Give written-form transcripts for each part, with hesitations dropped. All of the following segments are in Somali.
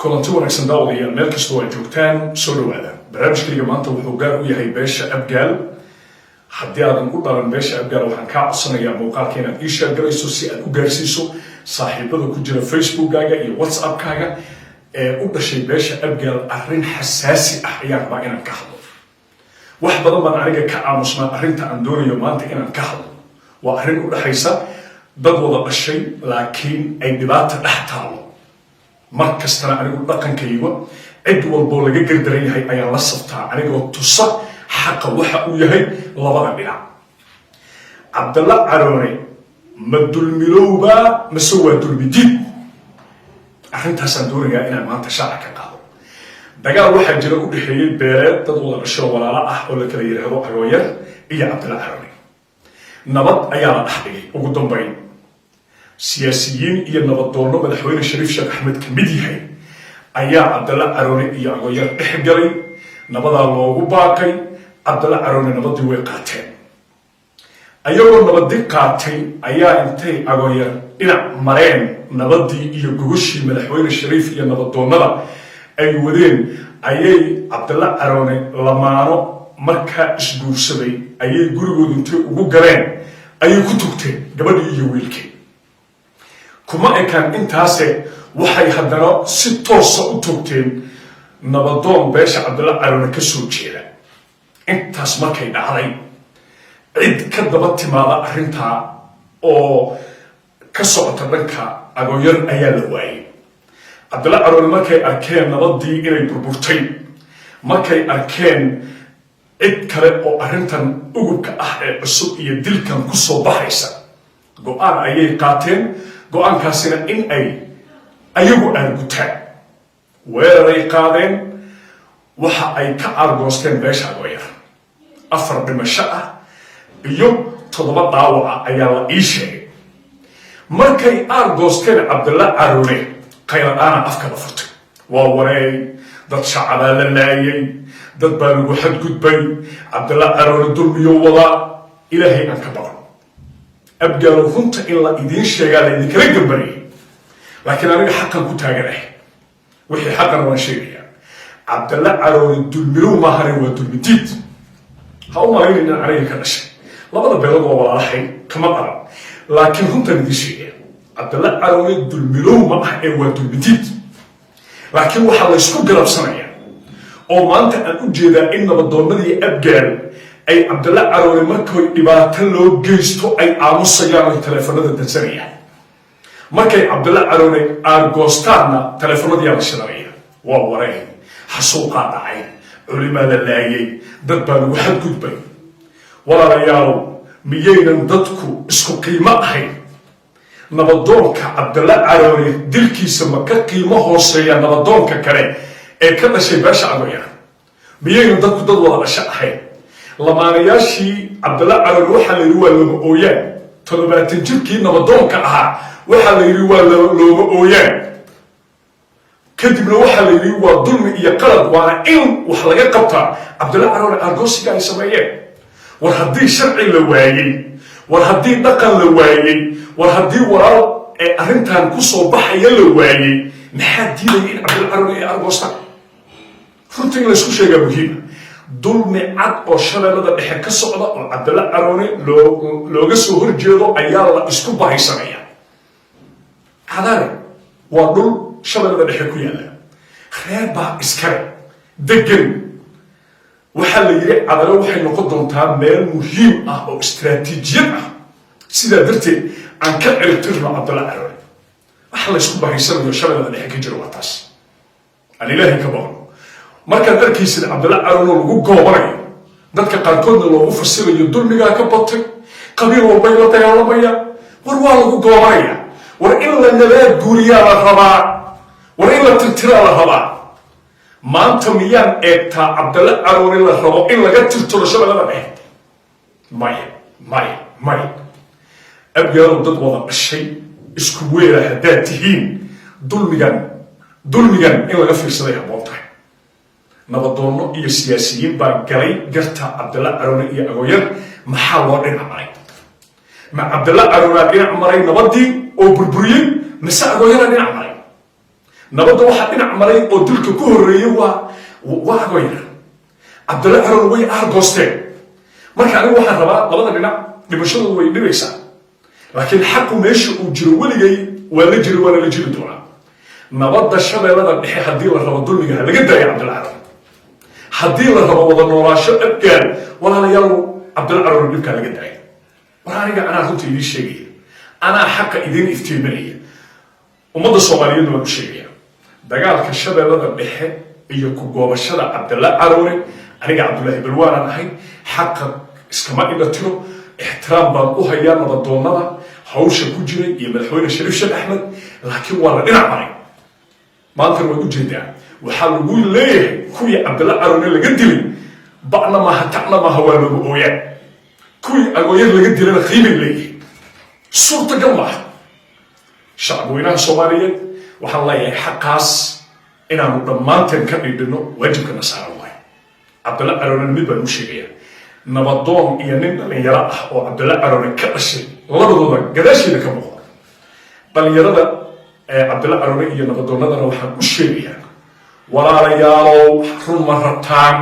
Kulanti wanaagsan, daawadayaal, meel kastoo ay joogtaan, soo dhawaada. Barnaamijkayga maanta wuxuu gaar u yahay beesha Abgaal. Haddii aadan u dhalan beesha Abgaal, waxaan kaa codsanayaa muuqaalka inaad ii share garayso si aad u gaarsiiso saaxiibada ku jira Facebookkaaga iyo WhatsAppkaaga ee u dhashay beesha Abgaal. Arrin xasaasi ah ayaan rabaa inaan ka hadlo. Wax badan baan aniga ka aamusnaa. Arrinta aan doonayo maanta inaan ka hadlo waa arrin u dhexaysa dad wada dhashay, laakiin ay dhibaata dhex taalo. Mar kastana anigu dhaqankayga cid walboo laga gardaran yahay ayaan la saftaa, anigoo tusa xaqa waxa uu yahay labada dhinac. Cabdalla Caroone ma dulmilowbaa mase waa dulmidiid? Arrintaasaan doonayaa inaan maanta shaaca ka qaado. Dagaal waxaa jira u dhexeeyey beeleed dad wada dhasho, walaalo ah, oo la kala yidhaahdo Agoonyar iyo Cabdalla Caroone. Nabad ayaa la dhex dhigay. Ugu dambayn, siyaasiyiin iyo nabadoonno Madaxweyne Shariif Sheekh Axmed ka mid yahay ayaa Cabdalla Caroone iyo Agoonyar dhex galay. Nabadaa loogu baaqay. Cabdalla Caroone nabadii way qaateen. Ayagoo nabadi qaatay ayaa intay Agoonyar dhinac mareen nabadii iyo gogoshii Madaxweyne Shariif iyo nabadoonnada ay wadeen, ayay Cabdalla Caroone lamaano markaa isguursaday ayay gurigoodu intay ugu galeen ayay ku tugteen gabadhii iyo wiilkii. Kuma ekaan intaase, waxay haddana si toosa u togteen nabadoon beesha Cabdalla Caroone ka soo jeeda. Intaas markay dhacday, cid ka daba timaada arrintaa oo ka socota dhanka Agoonyar ayaa la waayey. Cabdalla Caroone markay arkeen nabadii inay burburtay, markay arkeen cid kale oo arrintan ugubka ah ee cusub iyo dilkan kusoo baxaysa, go-aan ayay qaateen. Go-aankaasina in ay ayagu aargutaan. Weeraray qaadeen. Waxa ay ka aargoosteen beesha Agoyar. Afar dhimasho ah iyo 7 dhaawaca ayaa la ii sheegay. Markay aargoosteen Cabdalla Caroone, qayladhaana afka la furtay. Waa wareey, dad shacabaa la laayay, dad baa lagu xadgudbay, Cabdalla Caroone dulmiyo wadaa. Ilaahay aan ka baqno, Abgaalo. Runta in la idiin sheegaa la idinkala gambarayay, laakiin aniga xaqan ku taaganahay. Wixii xaqana waan sheegayaa. Cabdalla Caroone dulmilow maahane, waa dulmidiid. Ha u malaynin in aniga ka dhashay. Labada beelood waa walaalahay, kama dhalan, laakiin runtaan idiin sheegaya. Cabdalla Caroone dulmilow ma ah ee waa dulmidiid. Laakiin waxaa laysku garabsanayaa oo maanta aan u jeedaa in nabadoonnadii Abgaal ay Cabdalla Caroone markay dhibaato loo geysto ay aamusayaan oy taleefanada dansanayaan. Markay Cabdalla Caroone aargoostaanna, taleefanadiyaa la shidanaya. Waa wareen, xasuuqaa dhacay, culimaa la laayay, dad baa lagu xadgudbay. Walaalayaalow, miyaynan dadku isku qiimo ahayn? Nabadoonka Cabdalla Caroone dilkiisa ma ka qiimo hooseeya nabadoonka kale ee ka dhashay beesha Agoyar? Miyaynan dadku dad wada dhasho ahayn? Lamaanayaashii Cabdalla Caroone waxaa la yidhi waa looma ooyaan. 70 jirkii nabadoonka ahaa waxaa la yidhi waa looma ooyaan. Kadibna waxaa la yidhi waa dulmi iyo qalad, waana in wax laga qabtaa Cabdalla Caroone aargoosiga ay sameeyeen. War haddii sharci la waayey, war haddii dhaqan la waayey, war haddii walaal ee arrintan kusoo baxaya la waayey, maxaa diidaya in Cabdalla Caroone ay aargoostaan? Runta in laysku sheegaa muhiima. Dulmi cad oo Shabeellada Dhexe ka socda oo Cabdalla Caroone looga soo horjeedo ayaa la isku bahaysanaya. Cadaale waa dhul Shabeellada Dhexe ku yaalla, reer baa iskale degan. Waxaa la yidhi Cadalo waxay noqon doontaa meel muhiim ah oo istaraatiijiyad ah, sidaa darteed aan ka ciribtirno Cabdalla Caroone. Waxa laysku bahaysanayo Shabeellada Dhexe ka jiro waa taas. Aan Ilaahay ka baqno. Markaad arkaysid Cabdalla Caroone oo lagu goobanayo, dadka qaarkoodna loogu fasirayo dulmigaa ka batay, qabiil walbay la dagaalamaya. War waa lagu goobanaya. War in la nabaad guuriyaa la rabaa. War in la tirtiraa la rabaa. Maanta miyaan eegtaa Cabdalla Caroone la rabo in laga tirtiro Shabeellada Dhexe? Maya, maya, maya. Abgaalow, dad wada dhashay, isku weera haddaad tihiin, dulmigan, dulmigan in laga fiirsaday habboon tahay. Nabadoonno iyo siyaasiyiin baa galay garta Cabdalla Caroone iyo Agooyar. Maxaa loo dhinac maray? Ma Cabdalla Caroonaa dhinac maray nabadii oo burburiyey, mise Agooyaraa dhinac maray? Nabadda waxaa dhinac maray oo dilka ku horreeyey waa Agoyar. Cabdulla Caroone way aargoosteen. Marka anigu waxaan rabaa, labada dhinac dhimashadoodu way dhibaysaa, laakiin xaqu meesha uu jiro weligay waa la jiri, waana la jiri doonaa. Nabadda Shabeellada Dhexe haddii la rabo, dulmiga ha laga daayo Cabdulla Caroone. Haddii la rabo wada noolaasho Abgaal, walaalayaal, Cabdulla Caroone dhibkaa laga daayo. War aniga anaa runta idiin sheegaya, anaa xaqa idiin iftiiminaya, ummadda Soomaaliyeedna waan u sheegaya. Dagaalka Shabeellada Dhexe iyo ku goobashada Cabdalla Caroone, aniga Cabdullaahi Balwaanaan ahay, xaqa iskama indha tiro. Ixtiraam baan u hayaa nabadoonnada hawsha ku jiray iyo madaxweyne Shariif Sheekh Axmed, laakiin waa la dhinac maray. Maantana waad ujeedaa, waxaa lagu leeyahay kuwii Cabdalla Caroone laga dilay ba'na maaha, tacna maaha, waa loogu ooyaa. Kuwii Agooyar laga dilana qiimay leeyihin. Suurtagal maaha. Shacabweynaha Soomaaliyeed waxaan leeyahay, xaqaas inaanu dhammaanteen ka dhidhino waajibkana saaran waayo. Cabdalla Caroonena mid baan u sheegayaa: nabadoon iyo nin dhalinyaro ah oo Cabdalla Caroone ka dhashay, labadooda gadaasheeda ka muuqda. Dhalinyarada Cabdalla Caroone iyo nabadoonnadana waxaan u sheegayaa: walaalayaalow, run ma rabtaan?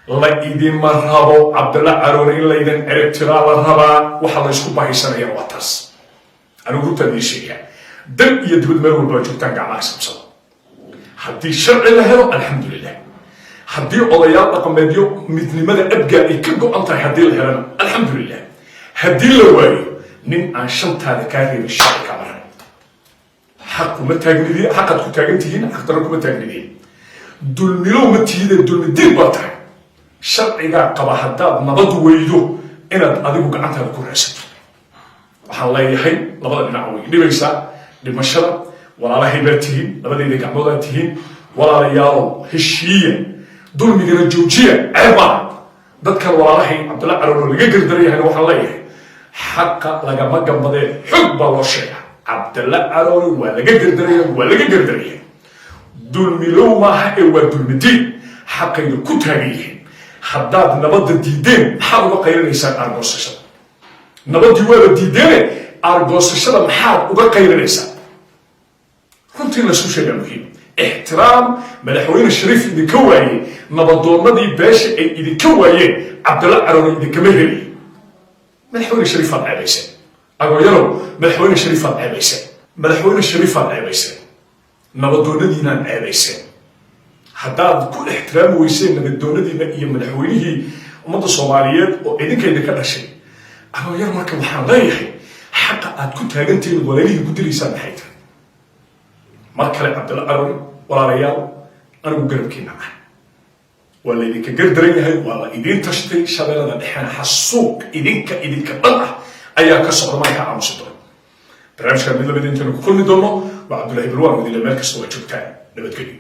La idinma rabo Cabdalla Caroone in laydin ciribtiraa la rabaa. Waxa laysku bahaysanaya waa taas. Anigu runtaan idiin sheegayaa, dal iyo dibad meel walbaa joogtaan, gacmaha isqabsada. Haddii sharci la helo, alxamdulilah. Haddii odayaal dhaqameedyo midnimada Abgaa ay ka go-an tahay haddii la helana, alxamdulilah. Haddii la waayo, nin aan shantaada kaa reebin sharci kama rabin. Xaq kuma taagnidin, xaqaad ku taagan tihiin, xaqdaro kuma taagnidin. Dulmilow ma tihide, dulmidiid baa tahay. Sharcigaa qaba haddaad nabad weydo inaad adigu gacantaada ku raadsato. Waxaan leeyahay, labada dhinac way dhibaysaa dhimashada. Walaalahay baa tihiin, labadayda gacmoodaa tihiin. Walaalayaalow, heshiiya, dulmigana joojiya, ceeb maaha. Dadkan walaalahay Cabdulla Caroolo laga gardarayahayna waxaan leeyahay, xaqa lagama gambadee, xog baa loo sheega. Cabdalla Caroole waa laga gardaraya, waa laga gardaraya. Dulmilow maaha ee waa dulmidiin, xaqayna ku taagan yihiin. Haddaad nabadda diideen, maxaad uga qaylinaysaan aargoosashada? Nabaddii waaba diideene, aargoosashada maxaad uga qaylinaysaa? Runtii laysku sheegaa muhiim. Ixtiraam madaxweyne Shariif idinka waayey, nabadoonnadii beesha ay idinka waayeen, Cabdalla Caroone idinkama heliy. Madaxweyne Shariifaad ceebayseen. Agooyarow, madaxweyne Shariifaad ceebayseen, madaxweyne Shariifaad ceebayseen, nabadoonnadiinaan ceebayseen. Haddaad ku ixtiraami weyseen nabadoonnadiina iyo madaxweynihii ummadda Soomaaliyeed oo idinka idinka dhashay, agooyar, marka waxaan leeyahay, xaqa aad ku taagantihiin walaalihii ku dilaysaan maxay tahay? Mar kale, Cabdalla Caroone, walaalayaal, anigu garabkiina ah. Waa laydinka gardaran yahay, waa la idiin tashtay. Shabeellada Dhexena xasuuq idinka dhan ah ayaa ka socda. Markaa aamusi doona. Barnaamijkan mid lamid intaynu ku kulmi doono, waa Cabdullahi Balwaan wadile. Meel kasta waa joogtaan, nabadgelyo.